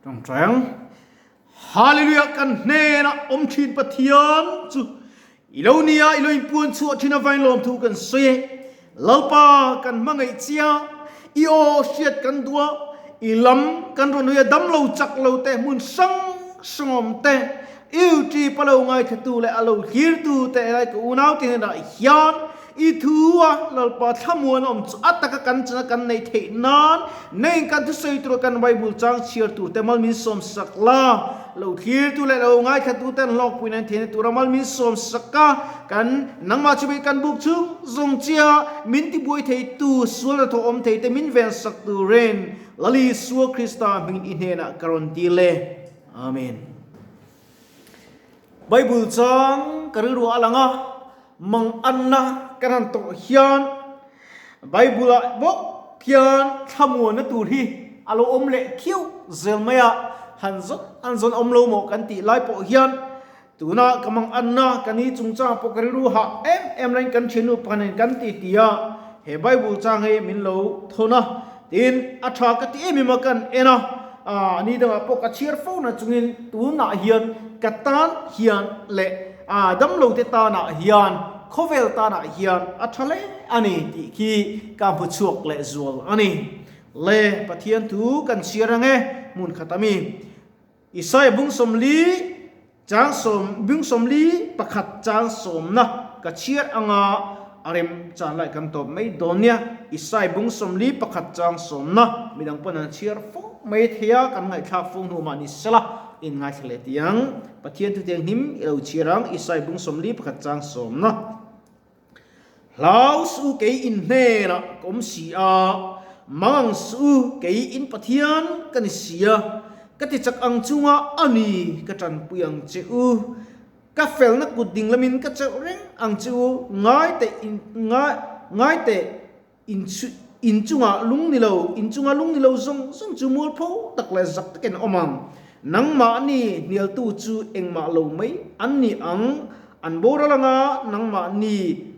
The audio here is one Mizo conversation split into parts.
Tawngtai ang. Hallelujah kan hnenah awm thin Pathian chu i lo nia i lo inpuan chhuah thin avain lawmthu kan sawi e. Lalpa kan hmangaih chia i aw hriat kan duh a, i lam kan rawn hawi a dam lo chak lo te hmun hrang hrang awm te UT pa lo ngaithlatu leh a lo hlirtu te helai ka unau te hnenah hian I thu a Lalpa thlamuan awm chu a taka kan chana kan neih theih nan neiin kan thusawi tur kan Bible chang chhiar tur te mal min sawm sak la. Lo thlir tu leh lo ngaithla tu ten hlawkpui nan theihna tura mal min sawm sak a, kan nangmah chu kan buk chhung zawng chia min tibuai thei tu sual hnathawh awm thei te min ven sak turin Lal Isua Krista hmingin i hnenah ka rawn dil e. Amen. Bible chang ka rilru a lang a, mang anna kan han tawh hian Bible ah bawk hian thlamuanna tur hi a lo awm leh khiau zel mai a, han zawn an zawn awm lo maw kan tih lai pawh hian tuna ka mang anna ka ni chungchang pawh ka rilru hah em em laiin kan thiannu pakhat nen kan ti ti a, he Bible chang hi min lo thawn a, tin a tha ka ti em em a kan en a. A ni dangah pawh ka chhiar fo na chungin tunah hian ka tan hian leh a damlo te tanah hian khawvel tanah hian a tha hle a ni tih khi ka hmu chhuak leh zual a ni. Le Pathian thu kan chhiar ang e hmun khat ami Isaiah bung 40 chang sawm bung 41 chang sawmna ka chhiar anga a rem chan lai kan tawp mai dawn nia. Isai bung 41 chang sawmna midang pawn an chhiar fo mai thei a, kan ngaihthlak fo hnu mah ni sela in ngaithla leh tih ang. Pathian thutiang hnim i lo chhiar ang, Isai bung 41 chang sawmna. Hlau suh u kei in hnenah ka awm si a, mang ang suh u kei in Pathian ka ni si a, ka ti chak ang chunga a ni ka tanpui ang che u. Ka felna kut ding lamin ka chelh reng ang che u, ngai teh in ngai ngai teh in chu in chungah lung ni lo, in chunga lung ni lo zawng zawng chu mualpho tak leh zak takin a awm ang. Nangmahni hnialtu chu engmah lo mai an ni ang, an boral anga nangmahni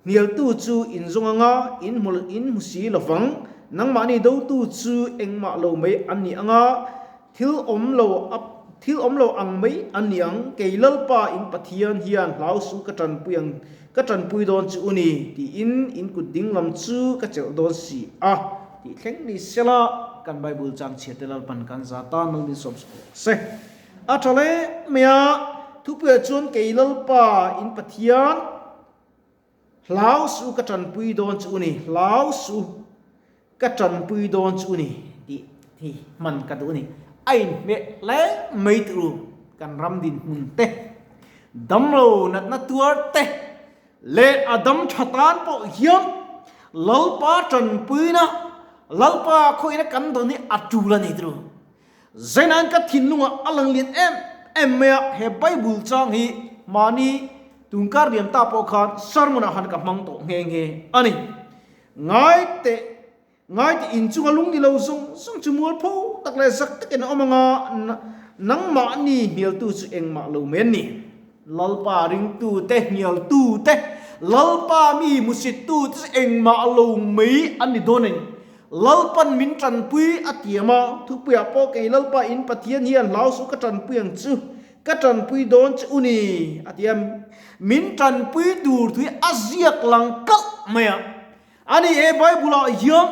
hnialtu chu in zawng anga in hmu in hmu si lovang. Nangmahni dotu chu engmah lo mai an ni anga, thil awm lo a thil awm lo ang mai an ni ang. Kei Lalpa in Pathian hian hlau suh ka tanpui ang ka tanpui dawn chu u ni tiin in kut ding lam chu ka chelh dawn si a tih thleng ni sela kan Bible chang chhiar te Lalpan kan za tan mal min sawm sak rawh se. A tha hle mai a, thupuiah chuan kei Lalpa in Pathian, Hlau suh ka tanpui dawn chu u ni, hlau suh ka tanpui dawn chu u ni tih hi hman ka duh a ni. A inhmeh hle mai tur u, kan ram dinhmun te, damlo natna tuar te leh a dam tha tan pawh hian Lalpa tanpuina, Lalpa khawihna kan dawn hi a tul a ni tur u. Zainain ka thinlungah a lang lian em em mai a, he Bible chang hi mahni tunkar liam ta pawh khan sermon ah han ka hmang tawh nghe nghe a ni. Ngai teh, ngai teh inchunga lung ni lo zawng zawng chu mualpho tak leh zak takin a awm anga, nangmahni hnialtu chu engmah lo mai an ni. Lalpa ringtu te, hnialtu te, Lalpa mi hmusittu te chu engmah lo mai an ni dawn a ni. Lalpan min tanpui a tiam a, thupuiah pawh kei Lalpa in Pathian hian hlau suh ka tanpui ang chu, ka tanpui dawn che u ni a ti a. Min tanpui tur thu hi a ziak lang kalh mai a. A ni he Bible ah hian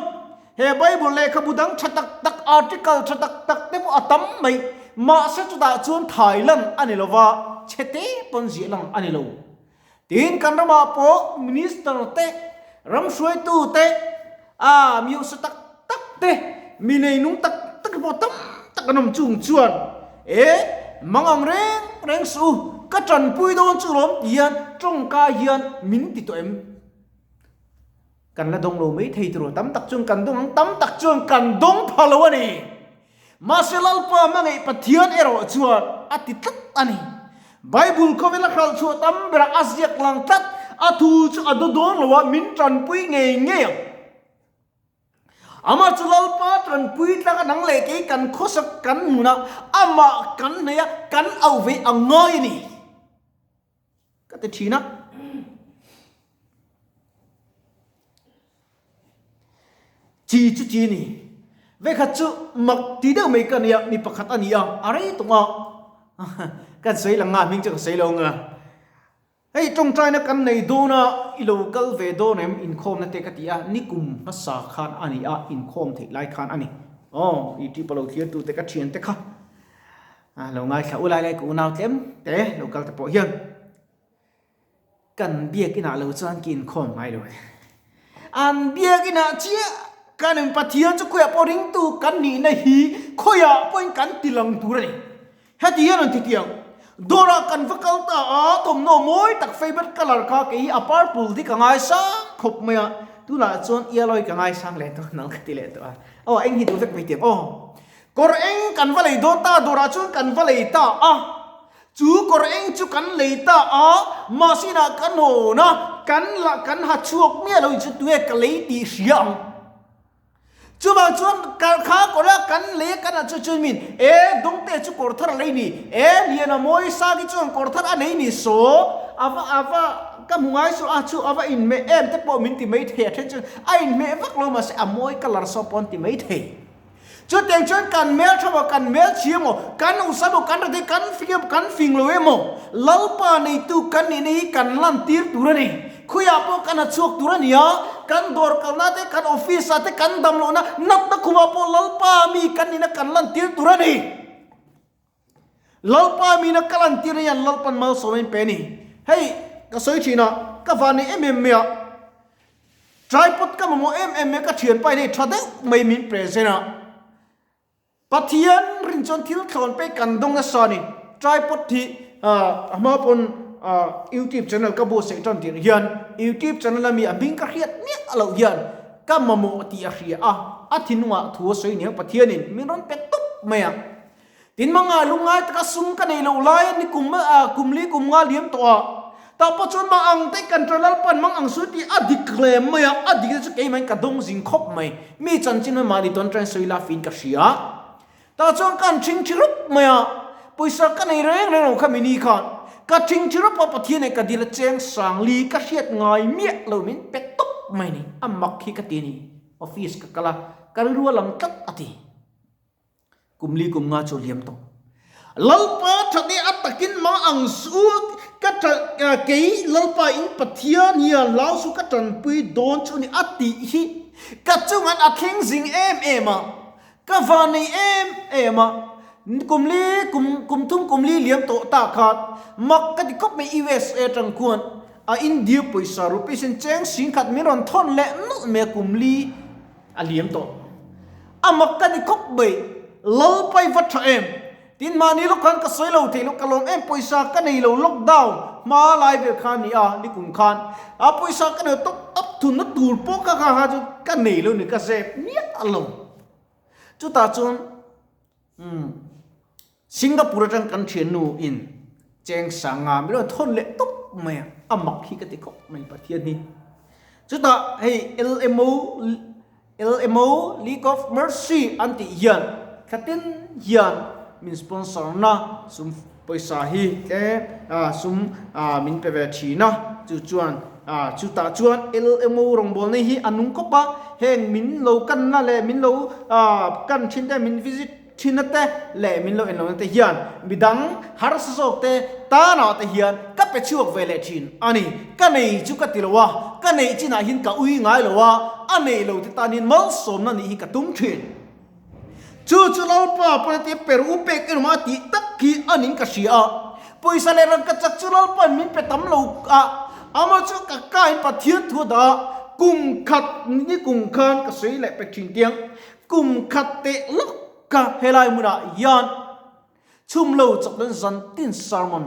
he Bible lehkhabu dang tha tak tak article tha tak tak te pawh a tam mai, mahse chutah chuan thai lan a ni lova, chhe te pawn ziah lang a ni lo. Tin kan ramah pawh minister te, ram hruaitu te, a mi hausa tak tak te, mi neinung tak tak te pawh tam tak an awm chung chuan e mangang reng reng suh u, ka tanpui dawn chu lawm ti hian tawngka hian min ti tawh em? Kan la dawng lo mai thei tur tam tak chuan kan dawng ang, tam tak chuan kan dawng pha lo a ni. Mahse Lalpa hmangaih Pathian erawh chuan a ti tlat a ni. Bible khawvela hralh chhuah tam berah a ziak lang tlat, a thu chu a daw dawn lo a, min tanpui ngei ngei ang. Amah chu Lalpa tanpui tlanga nang leh kei kan khawsak kan hmun a, amah kan hnaih a, kan auh ve a ngai a ni. Ka ti thin a. Chi chu chi ni. Vekhat chu mak ti deuh mai ka nia, mi pakhat a ni a, a rei tawng a, kan sawi lang nga, hming chu ka sawi lo ang a. Hei tawngtaina kan nei dawn a, i lo kal ve dawn em inkhawmna te ka ti a, nikum hmasa khan a ni a, inkhawm theih lai khan a ni. Aw, YouTube a lo thlir tute ka thiante kha lo ngaithla u lai lai ka unau tlem te lo kal te pawh hian. Kan biakinah lo chuan ka inkhawm ngai lo e. An biakinah chiah kan in Pathian chu khawiah pawh ringtu kan nihna hi khawiah pawhin kan ti lang tur a ni. Heti hian an ti tiang, Dawrah kan va kal ta a, thawmhnaw mawi tak favourite colour kha kei hi a purple hi ka ngaisang khawp mai a, tunah chuan yellow hi ka ngaisang leh tawh nang ka ti leh tawh a. Aw eng hi duh vek mai tiang aw. Kawr eng kan va lei dawn ta, dawrah chuan kan va lei ta a. Chu kawr eng chu kan lei ta a, mahse inah kan hawn a, kan la kan ha chhuak miah lo in chu tunge ka lei tih hria ang. Chuvang chuan kha kawr a kan lei a kan ha chu chuan min e dawngte chu kawr thar a lei ni, e Liana mawi Saki chuan kawr thar a nei ni saw a va a va ka hmu ngai saw a chu a va inhmeh em te pawh min ti mai thei a then chuan a inhmeh vak lo mahse a mawi colour saw pawh an ti mai thei. Chutiang chuan kan hmel tha maw, kan hmel chhia maw, kan usa maw, kan rethei, kan fing emaw, kan fing lo emaw, Lalpa neitu kan nihna hi kan lantir tur a ni. Khuiah pawh kan ha chhuak tur a ni a, kan dawr kalna te, kan office ah te, kan dam lohna, natna khumah pawh Lalpa mi kan nihna kan lantir tur a ni. Lalpa mina ka lantir hian Lalpan malsawm a inpe a ni. Hei, ka sawi thin a, ka van nei em em mai a. Tripod ka mamawh em em mai a, ka thianpa in hei tha deuh mai min present a. Pathian rin chuan thil thlawn pek kan dawng nasa a ni. Tripod hi a hma pawn YouTube channel ka buatsaih tan tirh hian YouTube channel a mi a hming ka hriat miah loh hian ka mamawh tih a hria a, a thinlungah thu a sawi nia Pathianin min rawn pe tawp mai a. Tin manga lungngai taka sum ka nei loh lai a ni kum a kum li kum nga liam tawh a, tah pawh chuan mah ang te kan ṭa Lalpan mang ang su tih a dik hle mai a, a dik na chu keimah in ka dawng zing khawp mai, mi chanchin hmai mahni tawn ṭain sawi la fiin ka hria. Tah chuan ka han ṭhing ṭhi rup mai a, pawisa ka nei reng reng lo kha mini khan ka ṭhing ṭhi rup a, Pathian eh ka dil a cheng sang li ka hriat ngai miah lo min pe tawp mai ni, a mak hi ka ti a ni, office ka kal a, ka rilru a lang tlat a ti. Kum li kum nga chu liam tawh. Lalpa thatni a takin mah ang su ka kei Lalpa in Pathian hian hlau su ka tanpui dawn chu ni a tih hi ka chungan a thleng zing em em a, ka van nei em em a. Kum li kum kum thum kum li liam tawh ta khan mak ka ti khawp mai USA atang khuan a India pawisa rupees in cheng singkhat min rawn thawn leh nawlh mai a kum li A liam tawh. A mak ka ni khawp mai. Lalpai va tha em? Tin mahni lawk khan ka sawi lo thei lo, ka lawm em pawisa ka nei lo lockdown hma lai vel khan ni a, nikum khan a pawisa ka nei top up thunna tur pawh kha kha kha chu ka nei lo ni ka zep miah lo. Chutah chuan umm Singapore atang kan thiannu in cheng sanga min rawn thawn leh tawp mai a, a mak hi ka ti khawp mai Pathian hi. Chutah hei LMO LMO League of Mercy an tih hian thlatin hian min sponsor na sum pawisa hi tlem sum min pe ve thin a, chu chuan chutah chuan LMO rawngbawlna hi a nung khawp a, heng min lo kanna leh min lo kan thin te min visit Thina te leh min lo en lohna te hian midang harsa zawk te tanah te hian ka pe chhuak ve leh thin a ni. Ka nei chu ka ti lo a, ka neih chinah hian ka ui ngai lo a, a nei lo te tan hian malsawmna nih hi ka tum thin. Chu chu Lalpa pawn a ti a, per u pek erawh a tih tak hi a ning ka hria a. Pawisa leh rangka chak chu Lalpa'n min pe tam lo a, amah chu ka kain Pathian thu a dah a, kum khat ni kum khan ka sawi leh pek thin tiang. Kum khat teh lawk ka helai hmunah hian chhum lo chawk dawn zan tin sermon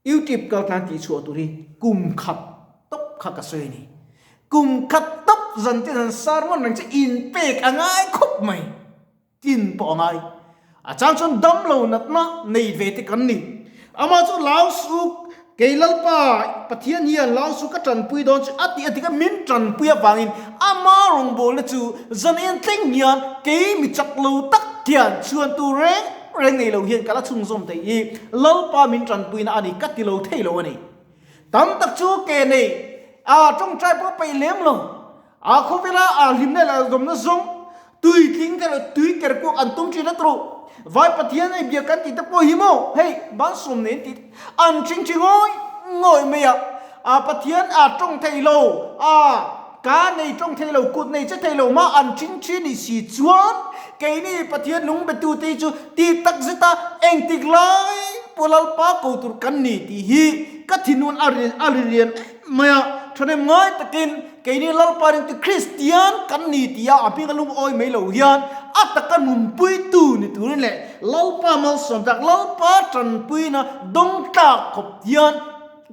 YouTube kal tlan tih chhuah tur hi kum khat tawp kha ka sawi a ni. Kum khat tawp zan tin han sermon reng chu in pek a ngai khawp mai, tin pawh a ngai. A chang chuan dam lo natna nei ve te kan ni. Amah chu Lao Suk, kei Lalpa Pathian hian Lao Suk ka tanpui dawn chu a tih a dik a, min tanpui avangin ama rawngbawlna chu zan en thleng hian kei mi chak lo tak hian chhuan tur reng reng nei lo hian ka la chhunzawm thei hi Lalpa min tanpuina a ni ka ti lo thei lo a ni. Tam tak chu ke nei a tawngtai pawh peih lem lo. A khawvela a hlimna leh a dawmna zawng. Tui tling te leh tui ker kuak an tum thin a tawh. Vai Pathian ei biak kan tih te pawh hi maw hei ban sawm nen tih an thing thi ngawi ngawi mai a. A Pathian a tawng thei lo a ka nei tawng thei lo kut nei che thei lo mah an thing thi ni si chuan keini Pathian lung betu te hi chu tih tak zet a engtik lai pawh Lalpa ko tur kan ni tih hi ka thinun a a ri lian em mai a. Thahnem ngai takin Keini Lalpa ringtu Kristian kan ni tia a hming a lungawi mai lo hian a taka nunpuitu ni turin leh Lalpa malsawm tlak, Lalpa tanpuina dawng tlak khawp hian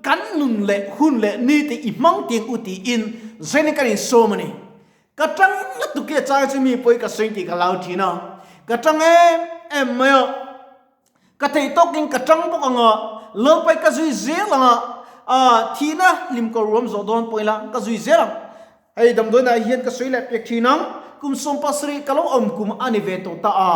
kan nun leh hun leh ni te i hmang tiang u tiin Zeni kan insawm a ni. Ka tang lutuk hi a chai chu mi pawi ka sawi tih ka lau thin a, ka tang em em mai a. Ka theih tawkin ka tang bawk ang a, Lalpai ka zui zel ang a, aa thihna hlim kawr ruam zawh dawn pawh ila ka zui zel ang. Hei damdawiinah hian ka sawi leh pek thin ang, kum 70 ka lo awm kum a ni ve tawh ta a.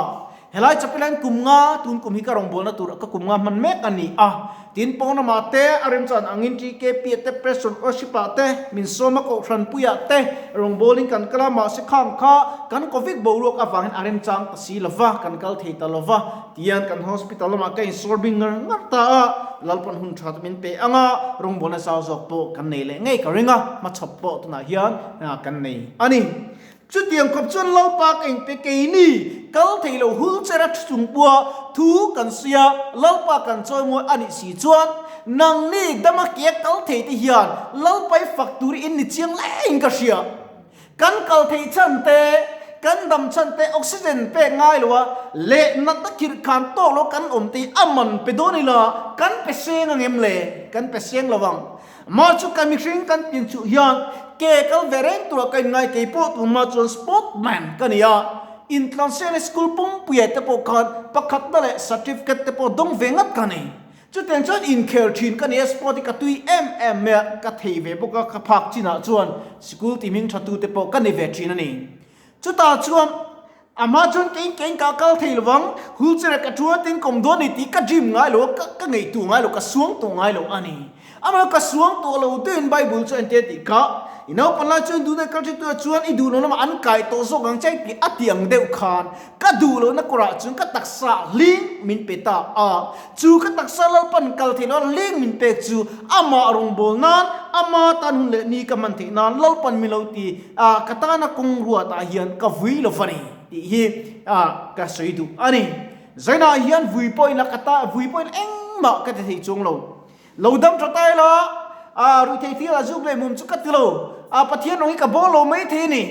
Helai chapel hian kum nga, tun kum hi ka rawngbawlna tur ka kum nga hman mek a ni a. Tin, pawn ramah te, a remchan angin TKP ah te, Press on Worship ah te, min sawma kohhranpuiah te rawngbawlin kan kal a, mahse khang kha kan Covid boruak avangin a remchang ta si lova, kan kal thei ta lova. Tihian kan hospital lamah ka insawr bing ngar ngar ta a, Lalpawn hun tha chu min pe ang a, rawngbawlna zau zawk pawh kan nei leh ngei ka ring a, hmachhawp pawh tunah hian kan nei a ni. Chutiang khawp chuan Lalpa ka inpe keini kal thei lo wheelchair a thu chung pua thu kan sawi a, Lalpa kan chawimawi a nih si chuan nangni dama ke a kal thei te hian Lalpa i fak tur in ni chiang laiin ka hria. Kan kal thei chhan te, kan dam chhan te oxygen pek ngai lo a, leh natna khirh khan tawk lo kan awm te hi a man pe dawn ila kan pe seng ang em le? Kan pe seng lo ang. Mah chu ka mihring kan tin chuh hian ke kal ve reng turah ka inngai kei pawh tunhma chuan sportman ka ni a, intlansialna school pumpuia te pawh khan pakhatna leh certificate te pawh dawng ve ngat ka ni. Chutiang chuan inkhel thin ka ni a, sport hi ka tui em em mai a, ka thei ve bawk a, ka phak chinah chuan sikul ti hming tha tu te pawh ka ni ve thin a ni. Chutah chuan amah chuan kei kei ka kal thei lovang, wheelchair ka thu a tin kawm dawn a ni tih ka dream ngai lo a, ka ka ngaihtuah ngai lo, ka suang tawh ngai lo a ni. Amah ka suang tawh lo tuin Bible chu entir tih kha, i naupang lai chuan duhna kal thin tuah chuan i duh lo lamah an kai tawh zawk ang che tih a ti ang deuh khan ka duh lohna kawrah chuan ka taksa hling min pe ta a. Chu ka taksa Lalpan kal theih loh hling min pek chu amah rawngbâwl nan, ama tan hun leh ni ka hman theih nan Lalpan min lo ti a, ka tana kawng ruatah hian ka vui lo va ni tih hi ka sawi duh a ni. Zainah hian vui pawhin a ka ta, vui pawhin engmah ka ti thei chuang lo. Lo dam tha ta ila, a ruihtheih thil a zuk leh mum chu ka ti lo, a Pathian rawng hi ka bawl lo mai thei a ni.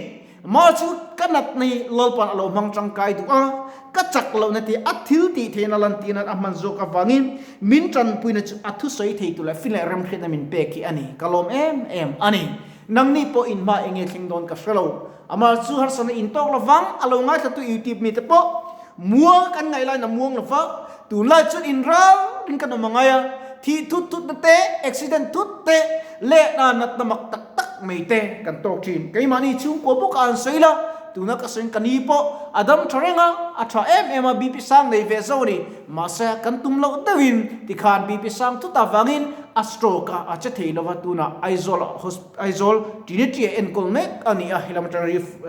Mah chu ka nat nei Lalpan a lo hmang tangkai duh a, ka chak lohna tih a thil tih theihna lantir nan a hman zawk avangin min tanpuina chu a thusawi thei tur leh fin leh remhriatna min pek hi a ni. Ka lawm em em a ni. Nangni pawh in hma enge thleng dawn ka hre lo. Amah chu harsatna in tawk lovang, a lo ngaithlatu YouTube mite pawh muang kan ngaih laiin a muang lova, tunlai chuan in ral in kan awm a ngai a, thih thut thutna te, accident thut te leh hna natna mak tak tak mai te kan tawk thin. Keimahni chhungkua bawkah an sawi la, tuna ka sawiin ka ni pawh a dam tha reng a, a tha em em a, BP sang nei ve zo a ni. Mahse kan tum loh deuhin tikhan BP sang thut avangin a stroke a, a che thei lova, tunah Aizawl Aizawl Trinity a enkawl mek a ni a, helam atanga rif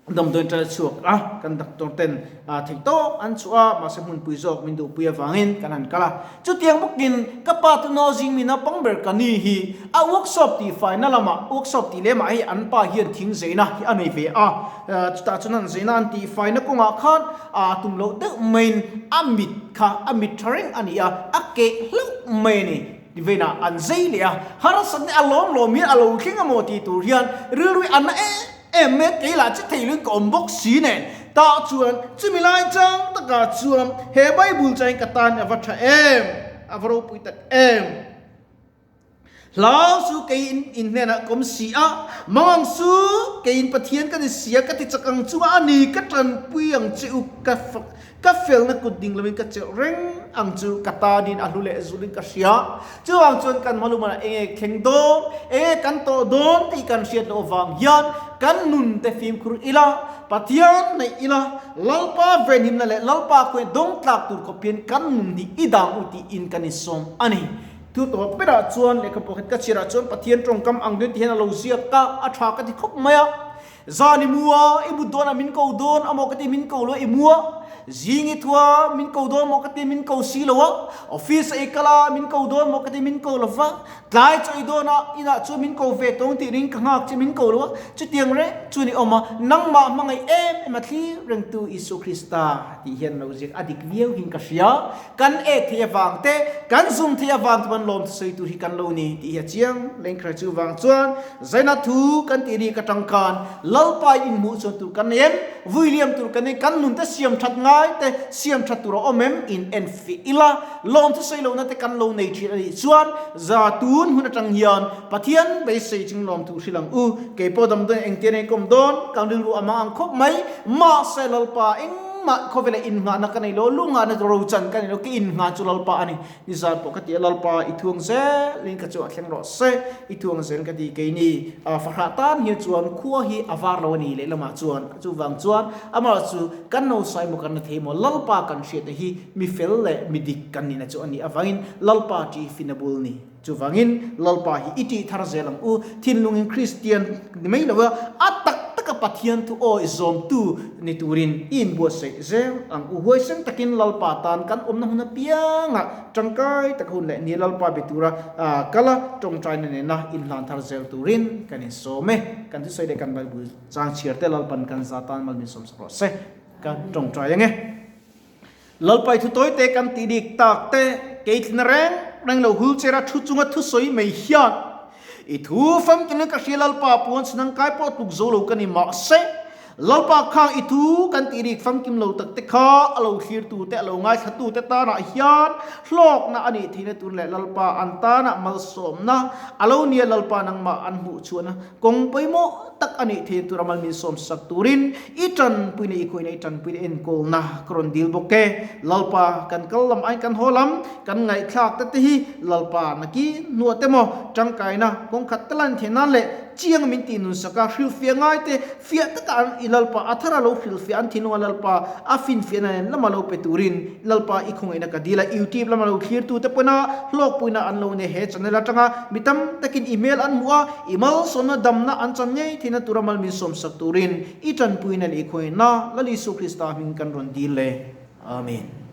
damdawi atanga chhuak a, kan doctor ten theih tawk an chhuah a, mahse hmunpui zawk min duhpui avangin kan han kal a. Chutiang bawkin ka pa chu nau zing mi naupang ber ka ni hi a workshop tih faina lamah workshop tih lemah hei an pa hian thing zeina hi a nei ve a, chutah chuan an zeina an tih faina kawngah khan a tum loh deuh maiin a mit kha a mit tha reng a ni a, a keh hlauh mai a ni. Tiveinah an zei leh a, harsatna a lawm lawm hian a lo thleng amaw tih tur hian rilru a na em em mai a, kei lah che thei luin ka awm bawk si nen. Tah chuan chumi lai chang takah chuan he Bible chain ka tan a va tha em, a va ropui tak em. Hlau chu kei in in hnenah ka awm si a, mangang chu kei in Pathian ka ni si a, ka ti chak ang chunga a ni ka tanpui ang che u ka fak Ka felna kut ding loin ka chelh reng ang chu ka tanin a hlu leh zulin ka hria. Chuvang chuan kan hmalumah eng nge thleng dawn, eng nge kan tawh dawn tih kan hriat loh avang hian kan nun te fimkhur ila, Pathian neih ila, Lalpa venhimna leh Lalpa khawi dawng tlak tur khawp hian kan nun hi i dang u tiin kan insawm a ni. Thu tawp berah chuan lehkha pakhat ka chhiarah chuan Pathian tawngkam ang deuh ti hian a lo ziak a, a tha ka ti khawp mai a. Zan i mu a, i mut dawnah min ko dawn a maw ka ti min ko lo a i mu a, zing i thu a min ko dawn maw ka ti min ko si lo a, office a i kal a min ko dawn maw ka ti min ko lo va, tlai chaw i dawn a inah chuan min ko ve tawng tih ring ka nghak che min ko lo a, chutiang reng chuan i awm a, nangmah hmangaih em em a thlir rengtu Isua Krista tih hian lo ziak a dik viau hin ka hria. Kan ek thei avang te, kan zum thei avang te pawn lawm thusawi tur hi kan lo ni tih hi a chiang. Lengkhar chu vang chuan zaina thu kan tih rik atang khan Lalpa in inhmuh chuan tur kan nei em? Vui liam tur kan nei, kan nun te siam that ngai te siam that tur a awm em? In en fih ila, lawm thusawi lohna te kan lo nei thin a nih chuan za tun hun atang hian Pathian beisei ching lawm thu hrilh ang u. Keipawh damdawi engtian ei kawm dawn kan rilru a mang ang khawp mai. Mahse Lalpa eng. Engmah khawvela innghahna ka nei lo, lunghahna chu rochan ka nei lo, ka innghah chu Lalpa a ni. Nizan pawh ka ti a, Lalpa i thuang zelin ka chu a thleng rawh se, i thuang zel ka ti keini fahrah tan hian chuan khua hi a var lo a ni lehlamah chuan, chuvang chuan amaherawh chu kan nausa emaw kan la thei emaw Lalpa kan hriatna hi mi fel leh mi dik kan nihna chu a nih avangin Lalpa ṭih fina bul ni. Chuvangin Lalpa hi i tih thar zel ang u. Thinlungin Kristian ni mai lo a, a tak taka Pathian thu awi zawmtu ni turin i inbuatsaih zel ang u. Huaisen takin Lalpa tan kan awmna hun apiangah tangkai taka hun leh ni Lalpa be tura kal a, tawngtaina nena inhlan thar zel turin kan insawm e. Kan thusawi leh kan Bible chang chhiar te Lalpan kan za tan mal min sawmsak rawh se. Ka tawngtai ang e. Lalpai thu tawite kan tih dik tak te, kei tlina reng reng lo hul chera thu chunga thusawi mai hian i thu famkim in ka hria Lalpa puan chhun kai pawh tluk zo lo ka ni mahse Lalpa khang i thu kan tih dik famkim lo tak te kha a lo thlir tu te a lo ngaithla tu te tanah hian hlawkna a nih theihna tur leh Lalpa an tanah malsawmna a lo nia Lalpa nangmah an hmuh chhuahna Kawng pawimawh tak a nih theih tur amal min sawmsak turin i tanpuina i khawina i tanpuina enkawlna ka rawn dil bawk e. Lalpa kan kal lam aiin kan haw lam kan ngaihthlak te te hi Lalpa nakin hnuah te maw tangkaina kawng khat te lan theih nan leh chiang min tih nunsak a hrilhfiah ngai te fiah taka an i Lalpa a thar a lo hrilhfiah an thinlunga Lalpa a finfiahna nen lama lo pe turin Lalpa i khawngaihna ka dil a, YouTube lama lo thlirtute pawna hlawkpuina an lo nei he channel atanga mi tam takin i hmel an hmuh a, i malsawmna damna an chan ngei theihna tura mal min sawmsak turin i tanpuina leh i khawngaihna Lal Isu Krista hming kan rawn dil e. Amen.